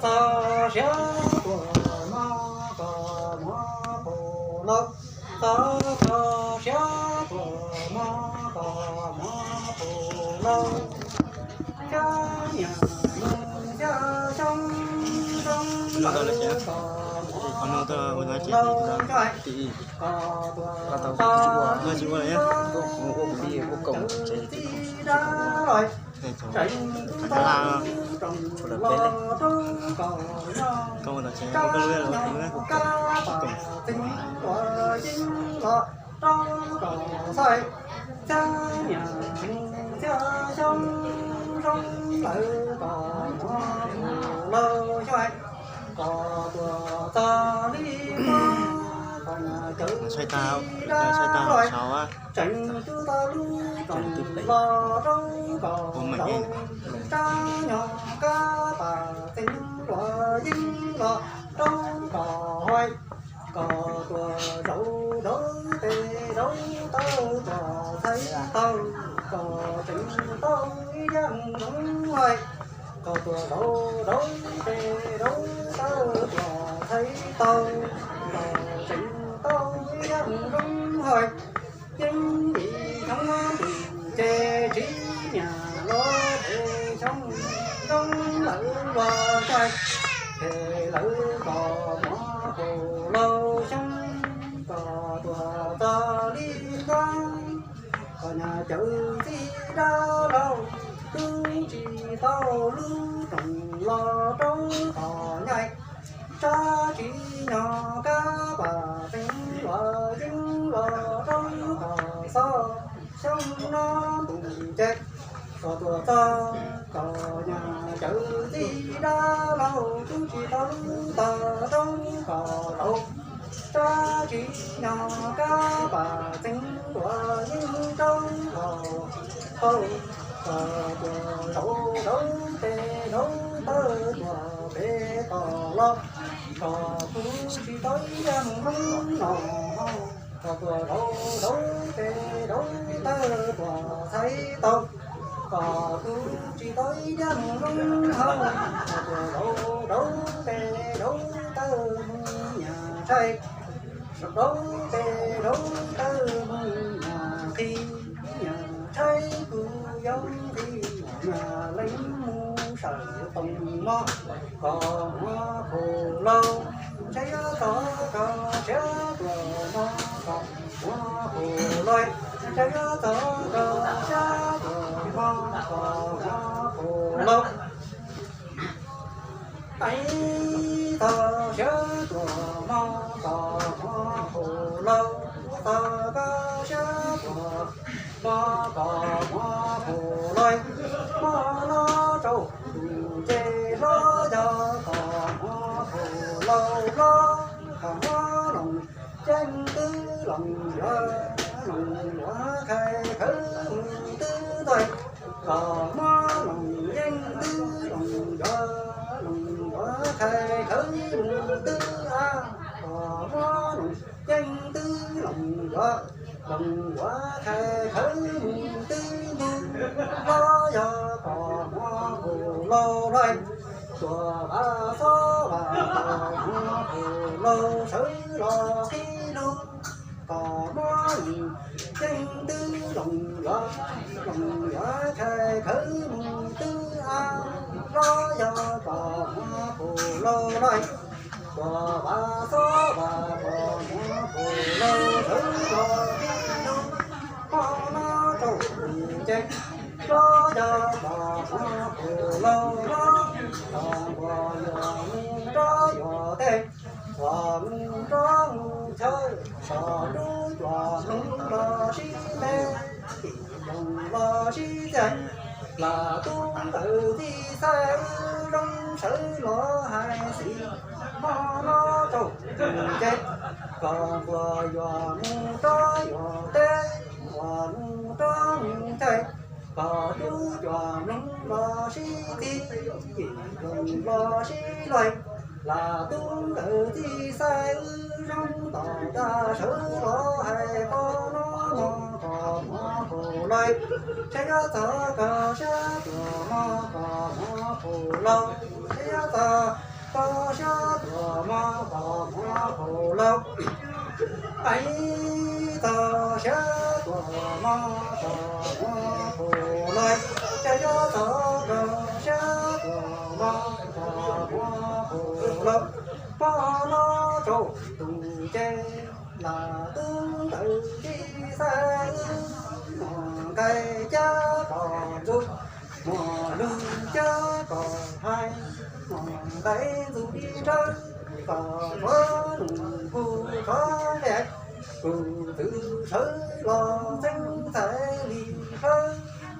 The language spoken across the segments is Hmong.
Txog siav tuaj mog koj muab pum lauj, txog koj siav tuaj mog koj muab pum lauj, cab niam mus cab xyoob, xyoob lawv koj muab pum lauj, koj tuaj txog li koj muab cawv txij dab los. Tseem tus tub los rau kom nyob, rab nyob kab pas txeev tuaj yeeb los rau kom xaij, cab niam mus cab xyoob, xyoob lawv kom muab pum lauj xyoob, koj tuaj txog li koj muab cawv txij dab los. Tseem tus tub tau lub rooj los rau kom zaum, rab nyob kab pas txeev tuaj yeeb los rau kom haib, koj tuaj zaum zaum tes zaum taw tuaj txhais taw, koj tseem tau ib diav zoo haib, koj tuaj zaum zaum tes zaum taw tuaj txhais taw, koj tseem tau ib diav zoo haib. Yeej vim xyoob ntuj ces tsis nyiam los pem xyoob, xyoob lawv los cai, ces lawv kom muab pum lauj xyoob, koj tuaj txog li koj, koj muab cawv txij dab laug, twb tsis tau lub rooj los rau kom nyob, rab tsis nyob kab pas txeev los yeeb los rau kom xob, xyoob ntuj ces koj tuaj txog, koj muab cawv txij dab laug, twb tsis tau lub tog rau kom zaum, rab tsis nyob kab pas txeev los yeeb rau kom haib, koj tuaj zaum zaum tes zaum taw tuaj pem koj los, koj kuj tsis tau ib diav zoo no, koj tuaj zaum zaum tes zaum taw tuaj txhais taw, koj kuj tsis tau ib diav zoo no, koj tuaj zaum zaum tes zaum taw mus nyias tshaib, zaum tes zaum taw mus nyias qhib, nyias tshaib kuj yuav nqhis, nyias lees mus sawv toom mog, koj muab pum lauj, ntshe yuav txog koj siav tuaj mog koj muab pum lauj, ntshe yuav txog koj siav tuaj mog koj muab pum lauj. Ib txog siav tuaj mog koj muab pum lauj, txog koj siav tuaj mog koj muab pum lauj. Hmo no tsaus ntuj ces hlob yog koj muab pum lauj, hlob koj muab loos yeeb twb loos yuav, loos yuav khai khawv mus twb ntxaij, koj muab loos yeeb twb loos yuav, loos yuav khai khawv mus twb av, koj muab loos yeeb twb loos yuav, loos yuav khai khawv mus twb ntug, hlob yog koj muab pum lauj lauj, tuaj vam xob vam koj muab pum lauj sawv los qhib lug, koj muab loos yeeb twb loos yuav, loos yuav khai khawv mus twb av, hlob yog koj muab pum lauj lauj, tuaj vam xob vam koj muab pum lauj sawv los qhib lug, hmo no tsaus ntuj ces hlob yog koj muab pum lauj lauj, koj nquas yuav mus nrov yuav teb, koj mus nrov mus chaw, koj rub cuam hloov los sib nte, tim loos los sib txia, lam tub ntawd txij xaij wb zoo sawv los hais xis, hmo no tsaus ntuj ces koj nquas yuav mus nrov yuav teb, koj mus nrov mus chaw, koj rub cuam hloov los sib txia, tim loos los sib luag, lam tub ntawd txij xaij wb zoo tom tag sawv los hais qhov no mog koj muab pum lauj, ntshe yuav txog koj siav tuaj mog koj muab pum lauj, ntshe yuav txog Txog siab tuam mog kom muab pum lauj, ib txog siab tuam mog kom muab pum lauj, ces yuav txog rau siab tuam mog kom muab pum lauj, muab no rau tus ces lam tub ntawd tib xav, muam nqaij cab kom ntxub, muam lug cab kom hais, muam nqaij ntxub li nrawm, kom tshuav nws kuj tshuav nqaij, kuv txwv sawv los txeeb txhais li sawv,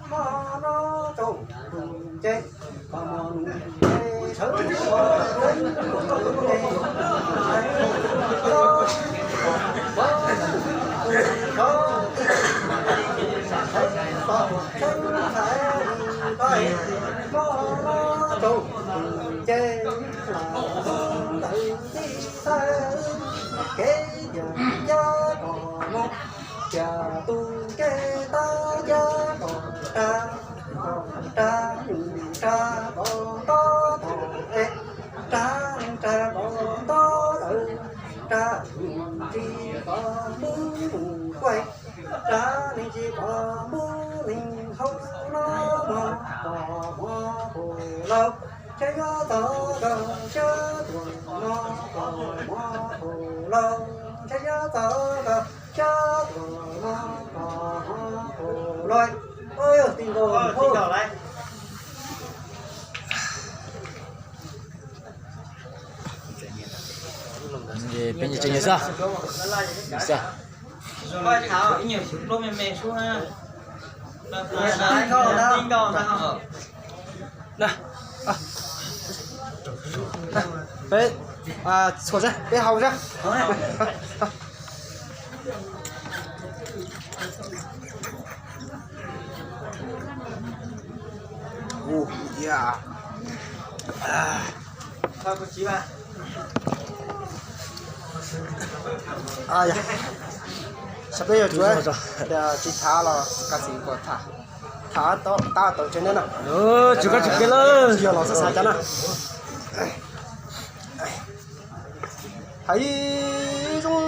muab no rau tus ces kom muam nws sawv los txeeb tus ces, muab no rau tus ces, lam tub ntawd tib xav, kev tiag cab kom mus, tias tus kev tab cab kom rag, kom rag nws rag kom nto tod es, rag nws rag kom nto tod, rag nws tsis kom npub nws kuaj, rag nws tsis kom npub nws hauv no mog kom muab pum lauj, ces yuav txog rau siab tuam mog kom muab pum lauj, ces yuav txog rau siab tuam mog kom muab pum lauj. Ua yog ti nkaus hauj. Peb nyias tseem nyias xwb. Xwb. Peb, peb haus seb. Sab peb yog tsuav tsis thav los kav xwm kom tham, tham tab tom tsev neb na. Tsis koj tsis kev lawm, yog los xav xav cov na. Hais zoo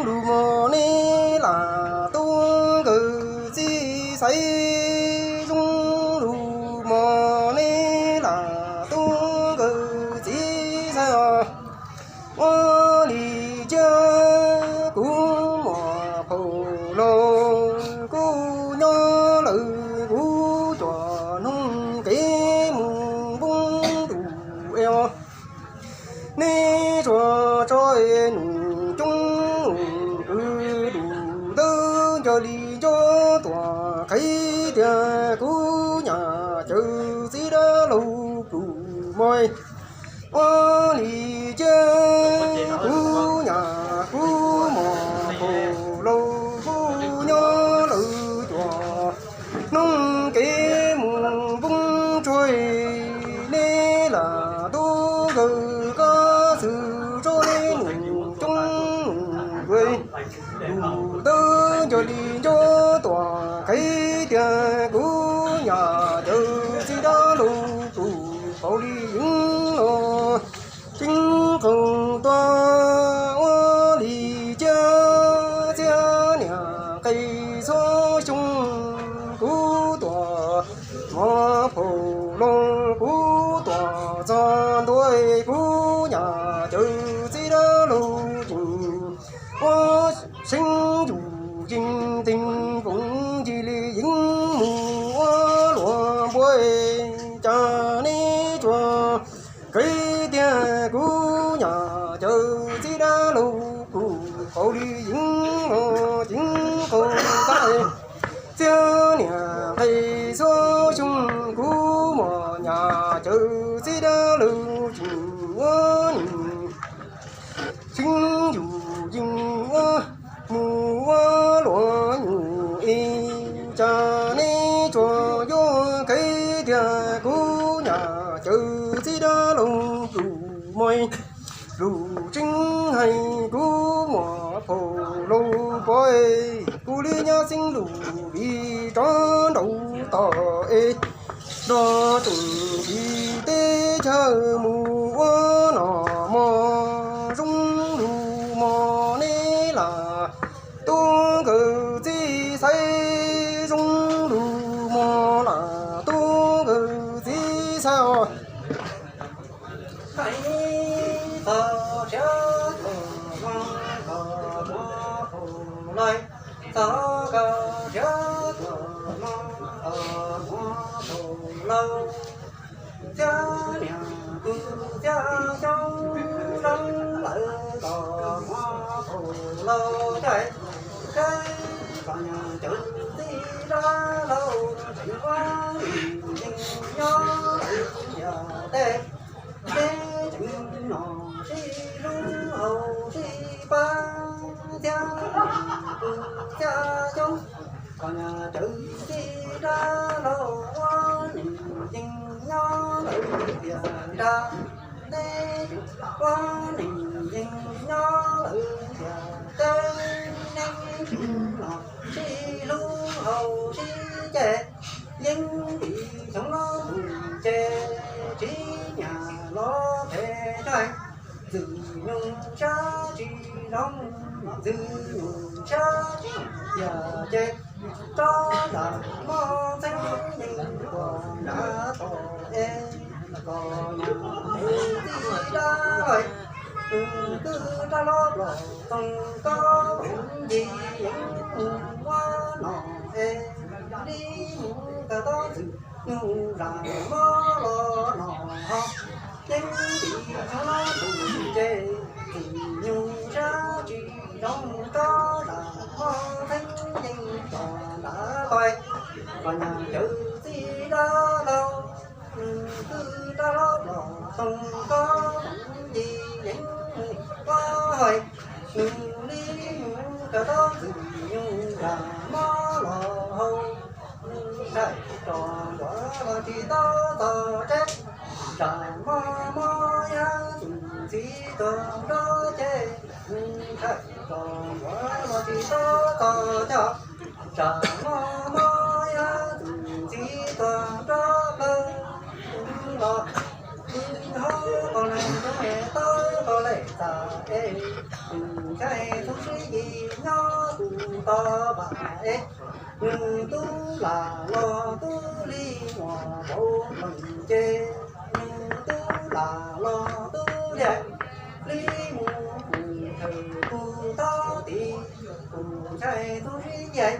lus mog neb lam tub nkawd txiv xaiv, zoo lus mog neb lam tub nkawd txiv xaiv os. Ua li cas kuv muam phauj laus kuj nyob lawm, kuv cov noog kev mus npoo ntuj es os. Neb tsuas tso num coob, kwv lus tawb nco li nco tuam qhev tias kuv nyam cawv txiv dab laug plum mos. Ua li cas kuv nyam kuv muam phauj laus kuj nyob lawm, cov noog kev mus npoo tsuag, neb lam tub nkawd kav xwm tso neb num coob num, lus tawb nco li nco tuam qhev tias kuv nyam cawv txiv dab laug plum qaus li yeeb los tseeb qaug tuaj. Ua li cas txiv niam qe txhua xyoo kuv tuam muam phauj laus kuv tuam txog ntua, kuv nyam cawv txiv dab laug tseem ua seeb yus yeej teeg koom ncig li yeeb mus ua luam npua. Cas neb tsuas qe tias kuv nyam cawv txiv dab laug plum qaus li yeeb los tseeb qaug tuaj. Txiv niam qe txhua xyoo kuv muam nyam cawv txiv dab laug tseem ua nws seeb yus yeej ua mus ua luam nyuj es. Cas neb tsuas yuav qe tias kuv nyam cawv txiv dab laug plum mos. Lus tseeb hais kuv muam phauj laus pov, kuv li nyab xeeb lus li rov nraud tod es, nrog tseem tsis teb chaw mus ua nom Txog siav tuaj mog, koj muab qhau laij, txog koj siav tuaj mog, koj muab qhau laij. Txiab niam kuv txiab xyoob, zoo lawm koj muab qhau laij. Saib, saib koj niam cawv txiv dab laug, tseem ua neej yeej nyob lawm yam teb. Peb tseem nom sib hlub haus sib pab, txiab niam kuv txiab xyoob, koj niam cawv txiv dab laug, ua neej yeej nyob lawm tiag nrag. Neb ua neej yeej nyob lawm tiag teb, neb tseem nom sib hlub haus sib ce. Yeej vim xyoo no tus ces tsis nyiam los phem tsaig, ntxwg nyoog siab tsis zoo, ntxwg nyoog siab tsis yam ces, rov zam mob txheeb yeej tuaj nrad tod es, koj niam cawv txiv dab laug, nws twb rov los plob toog koj ncig yeej mus ua no es, li mus kawm tau ntxwg nyoog zam mob los no ho. Yeej vim xyoo no tus ces ntxwg nyoog siab tsis zoo, rov zam mob txheeb yeej tuaj nrad tod es, koj niam cawv txiv dab laug, nws twb rov los plob toog koj ncig yeej mus ua hais, nws li mus kawm tau ntxwg nyoog zam mob los haus, nws ntshai tso nquav los tsis tau txog tsev, zam mob mob yab tus txiv tuag nrov ces, nws ntshai tso nquav los tsis tau txog cov, zam mob mob yab tus txiv tuag nrov plawg los, tus hauv qhov neeg zoo es tau qhov lej txaj es, tus ntshai txuj sib yig nyob tus tod vam es, nws tub lam los tub li muaj npaum leej ces, nws tub lam los tub li, li mus mus thawj kuv tau tim, tus ntshai txuj sib yig,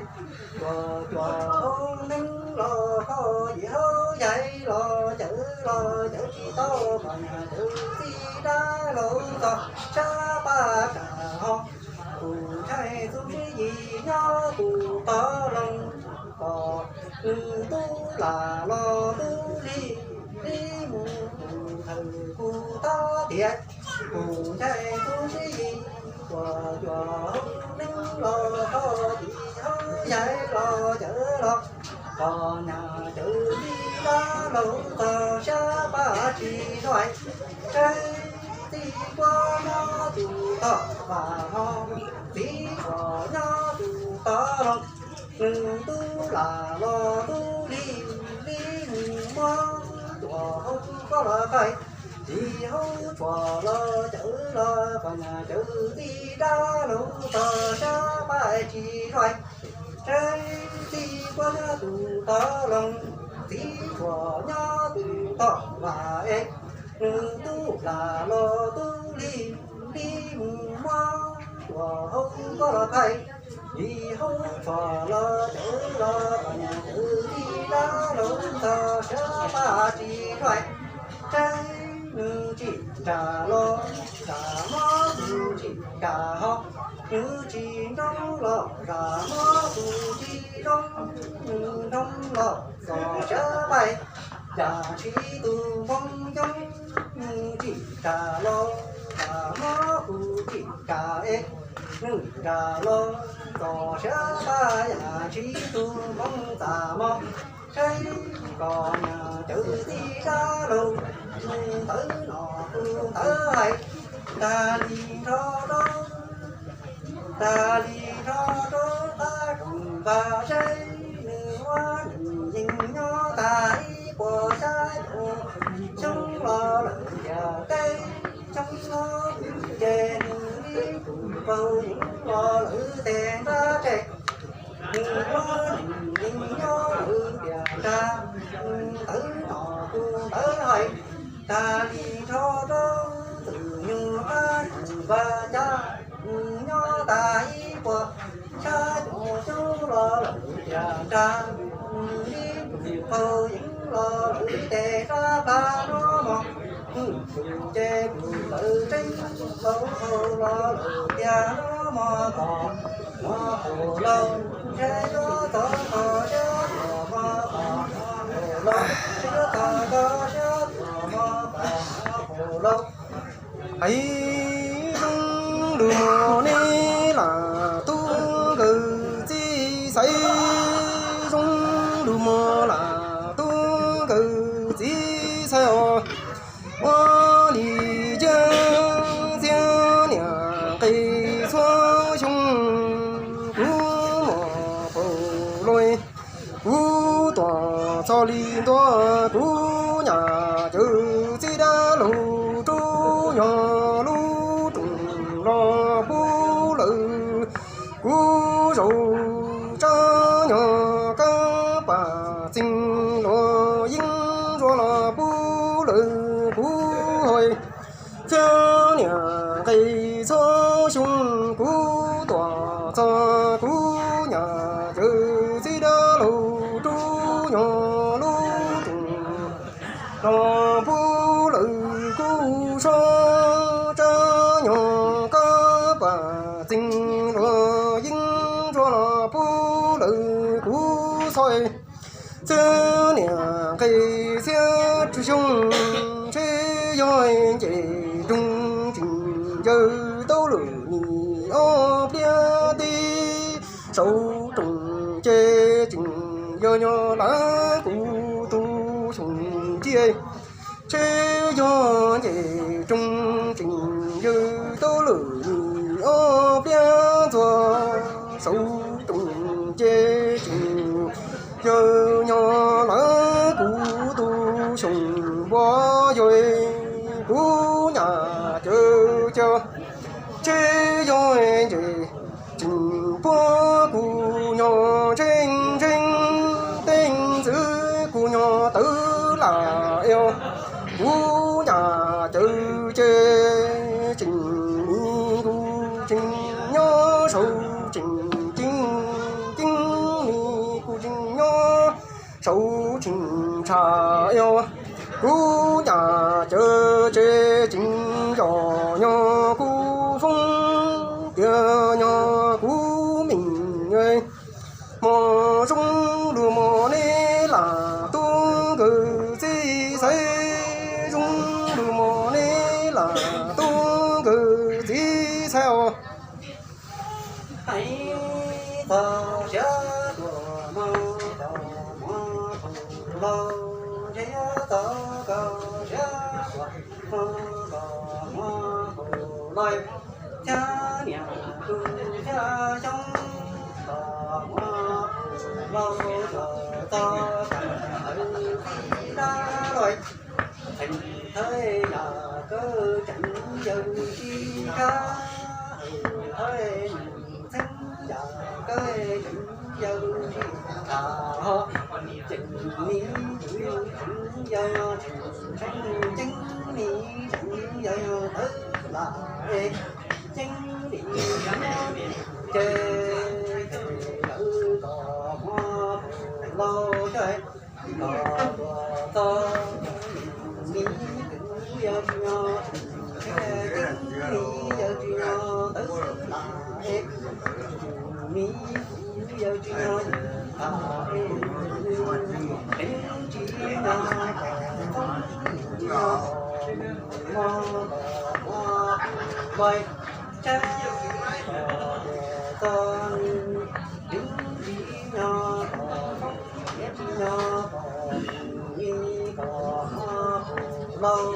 cuag cuag hauv neeg los kho yim hauv yaig los cawv los cawv tsis tau, koj niam cawv txiv dab laug txog sab paj tsam ho, tus ntshai txuj sib yig nyob tus tod loog, koj nws tub lam los tub li, li mus mus thawj kuv tau tias, tus ntshai txuj sib yig, cuag cuag hauv neeg los kho yim hauv yaig los cawv los, koj niam cawv txiv dab laug txog sab paj tsis zoo, saib txiv kuab nyob tus tod vam ho, txiv tshuam nyob tus tod loog, nws tub lam los tub li, li mus muab cuag hauv kuab los kho, yim hauv tshuam los cawv los, koj niam cawv txiv dab laug txog sab paj tsis zoo, saib txiv kuab nyob tus tod loog, txiv tshuam nyob tus tod vam es, nws tub lam los tub li, li mus muab cuag hauv kuab los kho, yim hauv tshuam los cawv los, koj niam cawv txiv dab laug txog sab paj tsis zoo, saib nws tsis nram los zam mob tus tsis nram ho, nws tsis nroo los zam mob tus tsis nroo, nws nroo los txog sab paj yam tsis tus npoo yoob, nws tsis nram los zam mob tus tsis nram es, nws nram los txog sab paj yam tsis tus npoo txaj mos, saib koj niam cawv txiv dab laug, nws ntawd nom kuv ntawd hais, tag li nrho rau, tag li nrho rau qab rooj vag, saib nws ua neej yeej nyob tag ib puas xya caum xyoo los lawm tiag teb, xyoo no ces nws ib tug vauv yeej los lawm tes nrab tse, nws ua neej yeej nyob lawm tiag nrag, nws ntawd nom kuv ntawd hais, tag li nrho rau Ua cas nyob tas ib puas sab tus xyoob los lawm tias nrag, ib tus qaug yeeb los lawm tes sab plha no mog. Ces kuv lawv tseeb laus qaug los lawm tias no mog kom muab qaug laug, ntshe yuav txog koj siab tuaj mog kom muab qaug laug, ntshe yuav txog koj siab tuaj mog kom muab qaug laug. Hais zoo lus mog nej lam tub nkawd txiv xaiv, zoo lus mog lam tub nkawd txiv xaiv os. Ua li cas txhiab niam nqi txhua xyoo kuv muaj paus loj, kuv tuaj txog li ntua kuv nyam cawv txiv dab laug rub nyog lub rooj los pub lawm. Kuv zaum tsab nyog kab pam txeeg luag yeeb ntsuab los pub lawm kuv hais. Txhiab niam nqi txhua xyoo kuv tuaj txog kuv nyam cawv txiv dab laug rub nyog lub rooj los pub lawm kuv sab tsab nyog kab pam txeeg luag yeeb ntsuab los pub lawm kuv txhais. Txhiab niam nqi txhiab tsib xyoo ntshe yog nce rooj tseem yawg tau lwm nim ob pliag teb saum rooj ces tseem yawg nyob lawm kuv tus xyoo cia. Ntshe yog nce rooj tseem yawg tau lwm nim ob pliag ntxuag saum rooj ces tseem yawg nyob lawm kuv tus xyoo npua yog kuv nyam cawv cia. Ntshe yog nce tseem puag kuv nyob tseeb tseeb, tej ntxwv kuv nyob tawv lam eo. Kuv nyam cawv ces tseem mi kuv tseem nyob saum tseem ceeb ceeb, mi kuv tseem nyob saum tseem tshav eo. Kuv nyam cawv ces tseem yog nyob kuv foob tias nyob kuv meem. Mog zoo lus mog nej lam tub nkawd txiv xaiv, zoo lus mog nej lam tub nkawd txiv xaiv os. Hais txog siab tuaj mog kom muab qaug laug, ntshe yuav txog koj siab tuaj mog kom muab qaug laug. Thiab niam kuv thiab xyoob kom muab qaug laug, tuaj txog koj txiv dab laug. Txheej thawj yam koj tseem yawg sib kab, thawj txheej yam koj tseem yawg sib tham ho. Tseem mi tseem yawg tseem tseeb, tseem mi tseem yawg tawv lam es, tseem li ces lawv kom muab laug coj kom tuaj txog. Mi kuv yawg tsis nyob, tseem mi yawg tsis nyob tawv lam es, mi kuv yawg tsis nyob tham es, tseem tsis nyob kom foob, nyob kom mob kom muab laug. Tsab kom tuaj txog, tseem tsis nyob kom foob, tseem tsis nyob kom mi kom mob kom laug.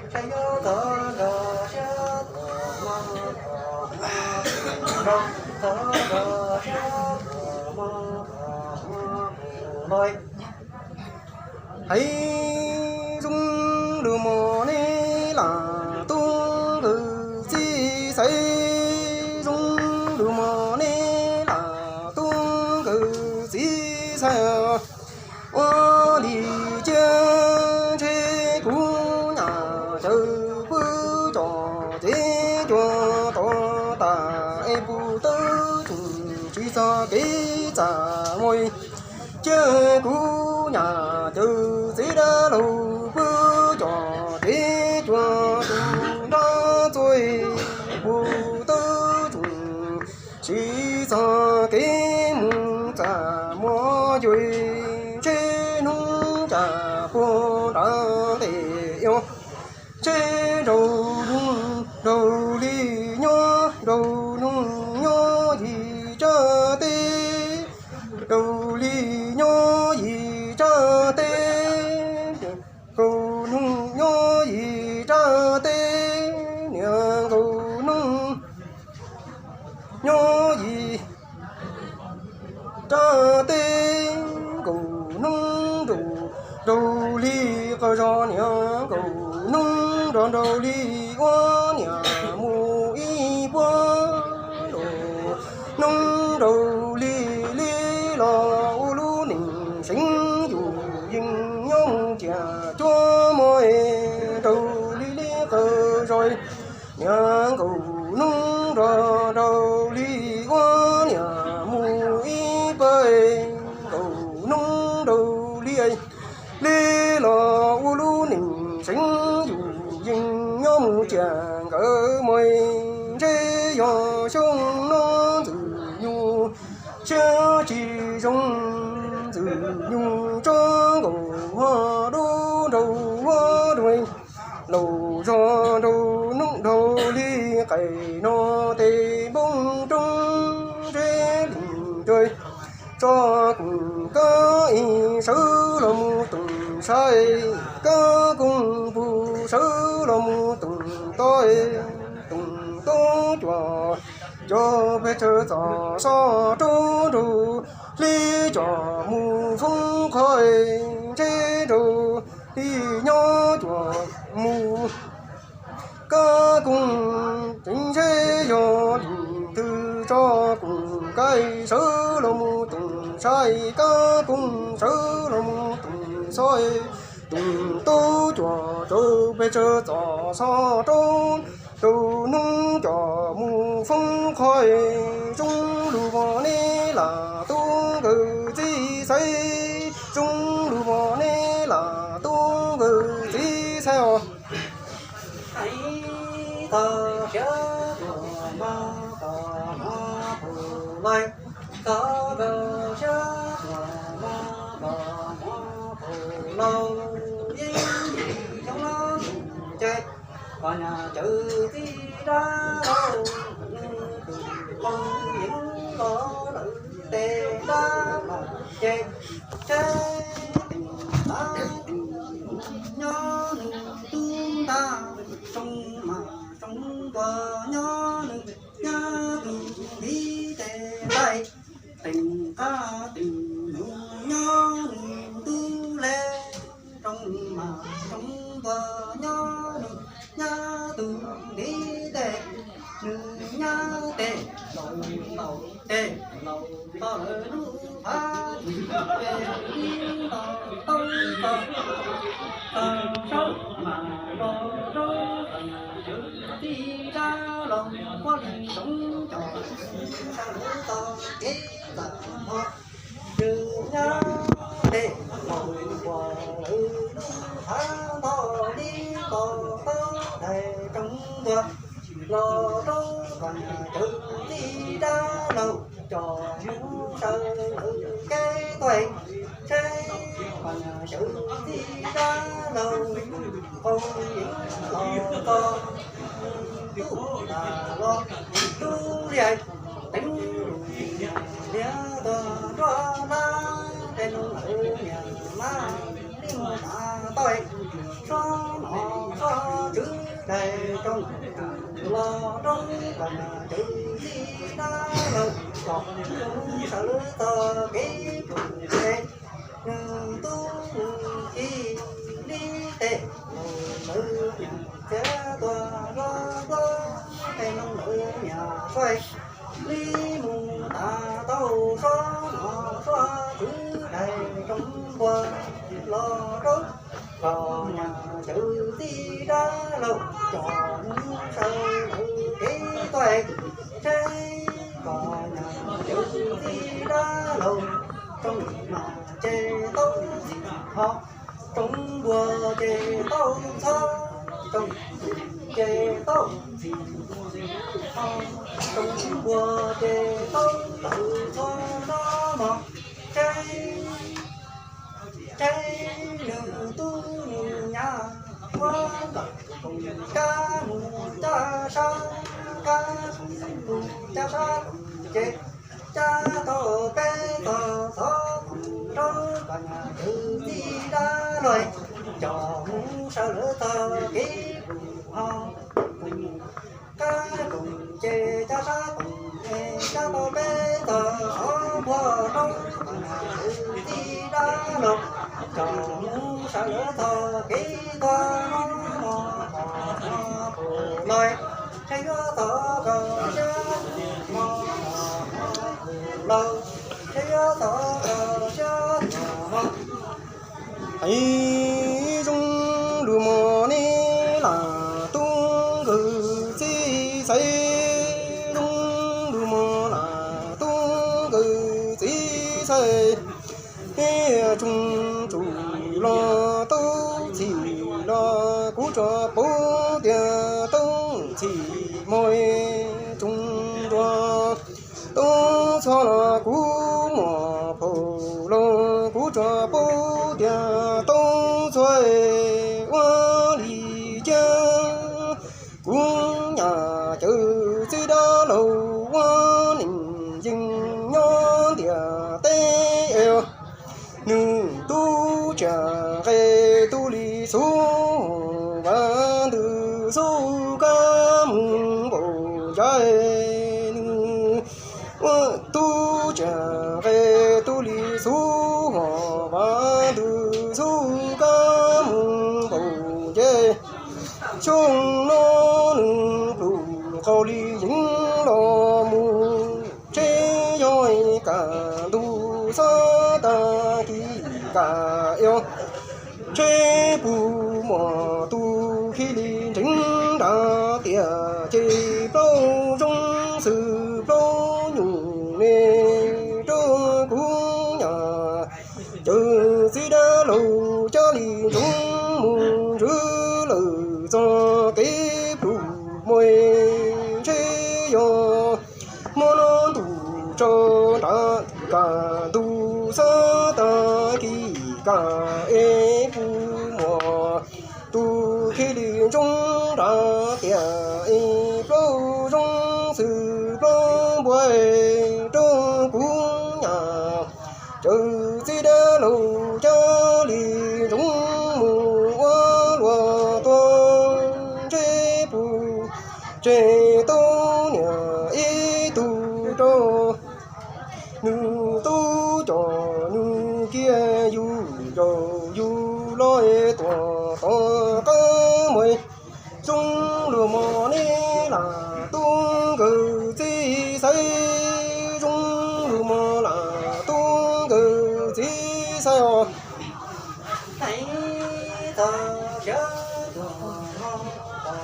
Ntshe yuav txog koj siab tuaj mog kom muab laug, txog koj siab tuaj mog kom muab laug. Hais zoo lus mog nej lam tub nkawd txiv xaiv, zoo lus mog nej lam tub nkawd txiv xaiv. Ua li cia ntshe kuv nyam cawv pw cov cev cua Kuv nyab cawm txiv dab laug pw cov tsev cuag tus nrab txuas puag tawb tsoom, siv txog kev mus txaj muag cuag ntshe hnub cas puag nram ntej yuav ntshe nraug nug nraug li nyob, nraug nug nyob yim tsab teb, nraug li nyob yim tsab teb, nkaus nug nyob yim tsab teb, niam nkaus nug nyob yim tsab teb, nkaus nug nraug, nraug li qhov zog niam nkaus nug nrog nraug li ua niam mus ib puag, nkaus nug nraug li li los ua lub neej seev yus yeej nyob mus cia cuab muag, nraug li li qhov zog niam nkaus nug nrog nraug li ua niam mus ib puag, nkaus nug nraug li li los ua lub neej seev yus yeej nyob mus cia nkawd muag, ntshe yog xyoo no Ntxwg Nyug siab tsis zoo, Ntxwg Nyug tso nkaus huab dub nraug huab dub, laus zog nraug nug nraug li qais no tes npoo roob ntshe li nrog tso koom kab ib sawv los mus toom saib, kab koom puag sawv los mus toom toj, toom toj cuag cov pes tsawg txoj xov rau nraug li cov mus foob qhov ntshe nraug li nyob cuag mus kab koom tseem ntshe yog li twg tso koom kab sawv los mus toom saib, kab koom sawv los mus toom xov, toom toj cuag cov pes tsawg txoj xov rau nraug nug cov mus foob qhov, zoo lug vog neb lam tub nkawd txiv xaiv, zoo lug vog neb lam tub nkawd txiv xaiv os. Ib tog siab tuag mog koj mog pum laig, tog koj siab tuag mog koj mog pum laug, yeej yim xyoo los mus ces koj nyab cawm txiv dab laug, nws tus poj yeej los lawm tes dab laug ces tsheb teem qab teem nyob nws tub ntag, zoo mas zoo ntua nyob nws nyab tus ntiv tes nqaij, teem qab teem nyob nws tub le, zoo mas zoo ntua nyob nws nyab tus ntiv tes, nws nyab tes laus laus tes laus tau lawv lub phav, ib tog tau tog tog saub mas los rau txij dab laug puab li zoov cov sawv lawv tog kev txaj muag, nws nyab tes laus ua lawv lub phav ntog li tog tau daig roov ntua, los rau koj nyab cawm txiv dab laug coj mus sawv lawv kev tuaj, tsheb koj nyab cawm txiv dab laug, qaug yeej los txog tub tas los tub liag, teev lus liab tuag nruab hlab, tej noog lawv niam mab li mus tas toj, suab no suab tswv daig rooj, los rau koj nyab cawm txiv dab laug, los sawv lawv tog kev pum tes, nws tub nws ki li tes, lawv niam txiv tuag los tuag, tej noog lawv niam suav li mus tas tau, suab no suab tswv daig rooj npua, los rau koj nyab cawm txiv dab laug, coj mus sawv lawv kev tuaj, tsheb koj nyab cawm txiv dab laug, Tsoom mas ces tau ntxim ho, tsoom npua ces tau ntxhov, tsoom ces tau ntxim ho, tsoom npua ces tau ntxhov no mog. Tseb, tseb nws tub nws nyab ua nkaus koom kab mus caj sab, kab mus caj sab ces cab tau peb tog xov mus rau kom nyab cawv txij dab laug, coj mus sawv lawv txoj kev pum ho. Kab koom ces cab sab koom es cab tau peb tog xov npuag rau kom nyab cawv txij dab laug, coj mus sawv lawv txoj kev tuag no mog, pom no pum lawm, tseb yuav txog kom siab tuag mog, pom no pum lawm, tseb yuav txog kom siab tuag mog. Hais zoo lus mog neb lam tub nkawg txiv xaiv, zoo lus mog lam tub nkawg txiv xaiv. Tsoom tsum los tub txhim los kuv tsuas paub tias tub txhim muaj tsoom nruas, tub txhua los kuv muaj phaum los kuv tsuas paub tias tub txhua ua li cas. Kuv nyab cawv txij dab laug ua neej yeej nyob ntiaj teb es, nws tub tsiaj nqe tub li xub, vas ntws xub kab mus npaum ncav, nws ua tub tsiaj nqe tub li xub, vas ntws xub kab mus npaum ncav. Xyoo no nws pluj qaug li yeev los mus, tsheb yog ib kaj ntug xab tas kis kaj es, tsheb puag muaj tus khib li ntseev nrad tias ces plaub zoo xwb plaub nyuj ne, rau kuv nyab cawv txij dab laug cab li ntsoov mus ntswv lawm txoj kev pluj muaj, tsheb yog muaj no ntuj tso nrad kaj ntug xab tas kis kaj es puag muaj tus khib li ntsoov nrad tias es plaub zoo xwb plaub npua, rau kuv nyab cawv txij dab laug cab li ntsoov mus ua luaj tuag, tsheb puag tseg tau niam ib tug rau, nws tub coj nws kiag yus ncaus yus los tuaj tom qab mus. Zoo lus mog neb lam tub nkawg txiv xaiv, zoo lus mog lam tub nkawg txiv xaiv os. Hais txog siab tuag mog, pom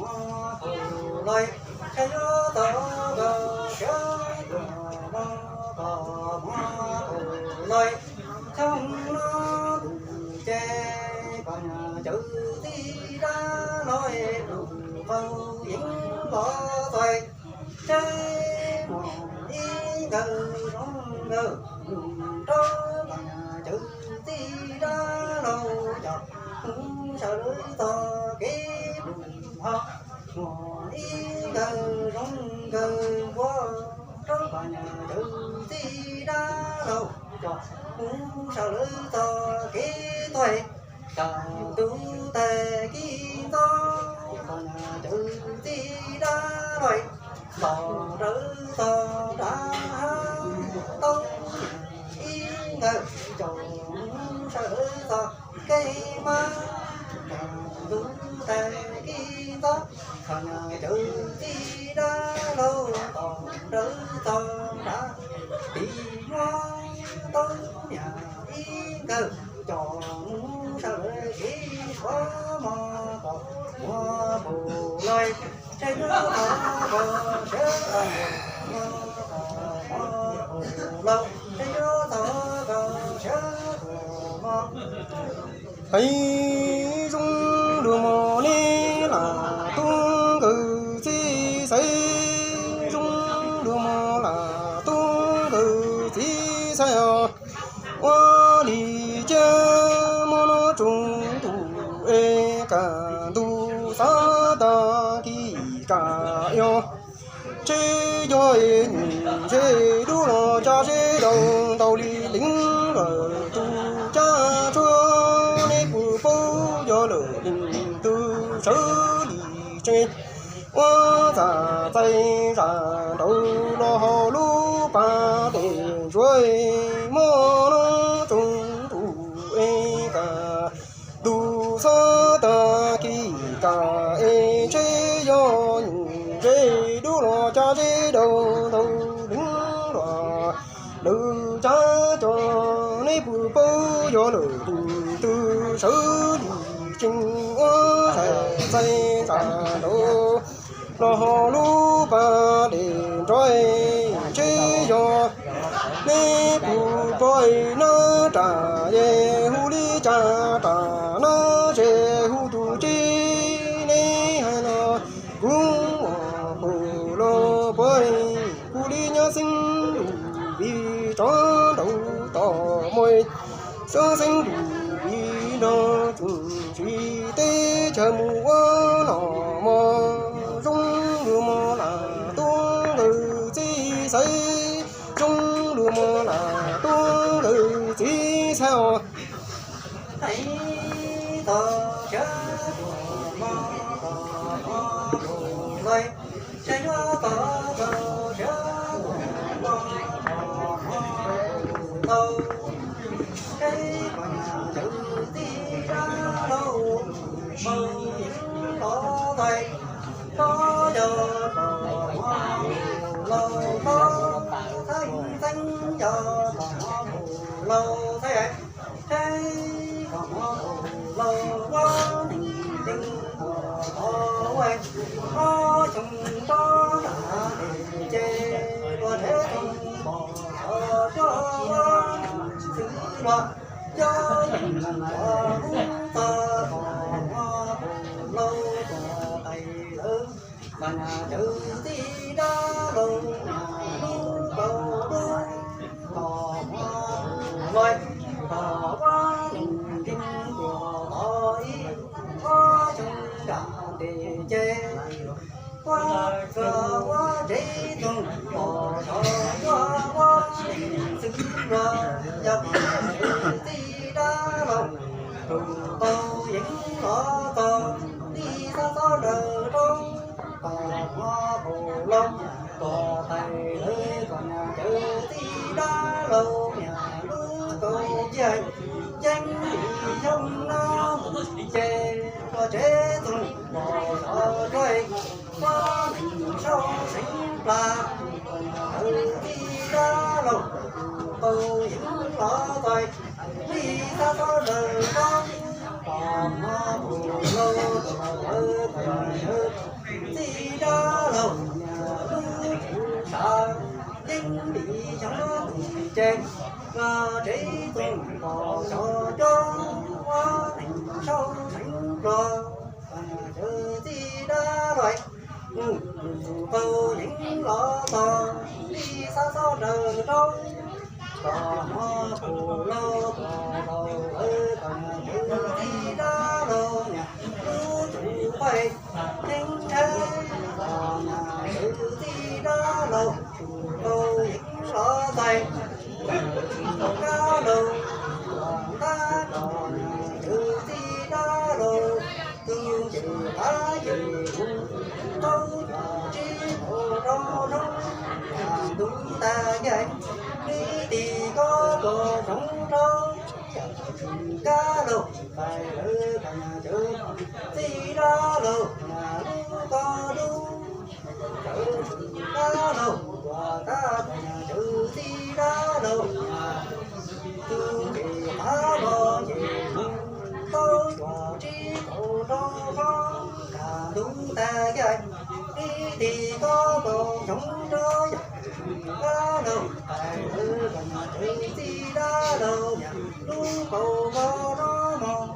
muaj pum lawm, tseb yuav txog kom siab tuag mog, pom muaj pum lawm. Xyoo no ntuj ces pom nyab cawv txij dab laug, pluj qaug yeev los txais, tseb muaj ib nkawg zoo nkawg mus rau pom nyab cawv txij dab laug, coj mus sawv lawv txoj kev pluj ho. Muaj ib nkawg zoo nkawg npua rau pom nyab cawv txij dab laug, coj mus sawv lawv txoj kev tuag. Kaj ntug tag kis ntxov, pom nyab cawv txij dab laug, nto rawv txog nrad hav, tau ib nkawg coj mus sawv lawv txoj kev mab. Kaj ntug tag kis ntxov, pom nyab cawv txij dab laug, nto rawv txog nrad tim nyuag tau niam ib nkawg coj mus sawv lawv kev suav mog, pom muaj pum lawm, tseb yuav txog kom siab tuag mog, pom muaj pum lawm, tseb yuav txog Thaiv zoo luag mog neb lam tub nkawd txiv xaiv, zoo luag mog lam tub nkawd txiv xaiv os. Ua li cas muaj no tsaus ntuj es kaj ntug xav tag kis kaj yog tsheb yog es nyuj ze dub los tsa zeb daus ntau li leev lawm tus cab tshuaj. Neb puas paub yog lawm leej twg sawv li tsev ua txaj txais zaj nraud los hauv lub pas dej ntsuav. Muaj no tsaus ntuj es kaj ntug xav tag kis kaj es tsheb yog nyuj ze dub los tsa zeb daus ntau leev los lawm cab tshuaj. Neb puas paub yog lawm leej twg sawv li tsev ua txaj txais zaj nraud los hauv lub pas dej ntsuav. Tsheb yog neb puas pom nab ram ze hu li cas, ram nab ze hu tus tsev. Neb hais los kuv ua hauj lwm pom, kuv li nyob xeeb lus vim tsov nraud tom muaj, xeeb lus vim nrog tsis teb chaws mus ua los mog. Zoo luag mog lam tub nkawd txiv xaiv, zoo luag mog lam tub nkawd txiv xaiv os. Thaiv tau siav tuam mog tom mog tus lawm, saib yuav tau tau siav tuam mog tom mog tus tau, saib kom nyaj cawv txij dab laug mus yeej los txais, los yog tom mog tus laug los thab yeej txeeb yog tom mog tus laug txhais, saib kom mog tus laug ua neeg yeej ua tau ua, ob xyoo nto nram tes ces ua tsheb toog pom xyov coj ua neeg xwb los, yog yeej ua lub txog tom mog tus laug tuam tais lawm. Kom nyaj cawv txij dab laug nyaj lub kaus dub, kom mog tus laug, kom ua neeg yeej ua tau ib ob xyoo nram tes ces ua txog ua tsheb toog pom xyov coj ua neeg xwb los, yog kom nyaj cawv txij dab laug tus tau yeej los txog li xav xob daws rau. Kom mog tus laug tuam tais lawm, kom nyaj cawv txij dab laug nyaj lub kaus ciaj, yeej li xyoo no mus ces ua tsheb toog pom xyov coj ua neeg sau seev plas. Kom nyaj cawv txij dab laug tus tau yeej los txog li xav xob daws rau. Kom mog tus laug tuam tais lawm, kom nyaj cawv txij dab laug nyaj lub tsheb sav, yeej li xyoo no mus ces ua tsheb toog pom xyov coj ua neeg sau seev plas. Kom nyaj cawv txij dab laug tus tau yeej los txog li xav xob daws rau. Kom mog tus laug tuam tais lawm, kom nyaj cawv txij dab laug nyaj lub tsheb paib yeej ntshai. Kom nyaj cawv txij dab laug tus tau yeej los txais dab laug tuam tais, kom nyaj cawv txij dab laug tus nce qab ces mus tau cov tsib kaum rau rau, nyaj ntuj tag kiag ib tig kob kaus zoov rau. Yog dab laug tais lawm, kom nyaj cawv txij dab laug nyaj lub kaus dub. Cawv tshwm dab laug tuam tais, kom nyaj cawv txij dab laug nyaj tus nce qab los ces mus tau cov tsib kaum rau rau, nyaj ntuj tag kiag ib tig kob kaus zoov rau. Yog dab laug tais lawm, kom nyaj cawv txij dab laug nyaj lub kaus vog rau mog.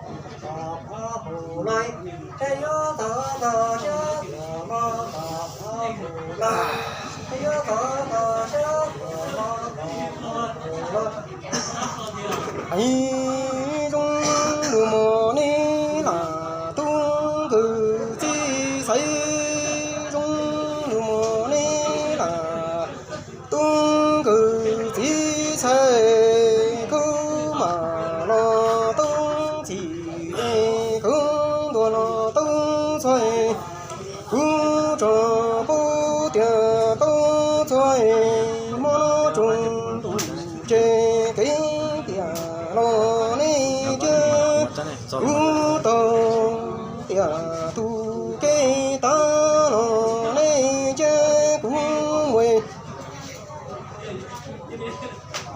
Ib zoo lug mog nej lam tub nkawd txiv xaiv, zoo lug mog nej lam tub nkawd txiv xaiv, kuv mam los tub ntxim, kuv ntuas los tub txhua. Kuv tso pub tias tub txhua, hmo no tsoom tus tsev kev tiam los nej cia, kuv tau tiam tus kev tav los nej cia, kuv mus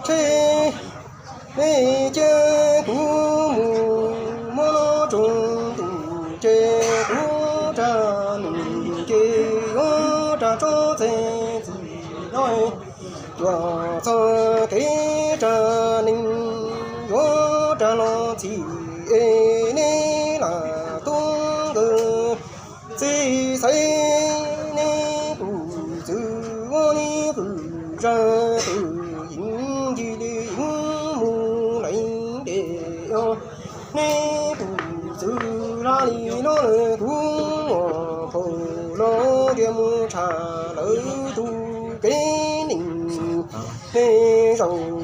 tsheb, nej cia kuv mus. Hmo no tsoom tus tsev kuv tsa nws ces yuav tsa tsob txhais txim no, cuam txog kev tsa neeg yuav tsa los txhim es nej lam tub nkawd txiv xaiv, nej tus txwv ua li qwm zaj qwm yees, yim li yees mus laiv dej os. Nej tus txwv laj li loj lawm, kuv muam phauj los tias mus tshaj lawv tus kev neeg, nej zaum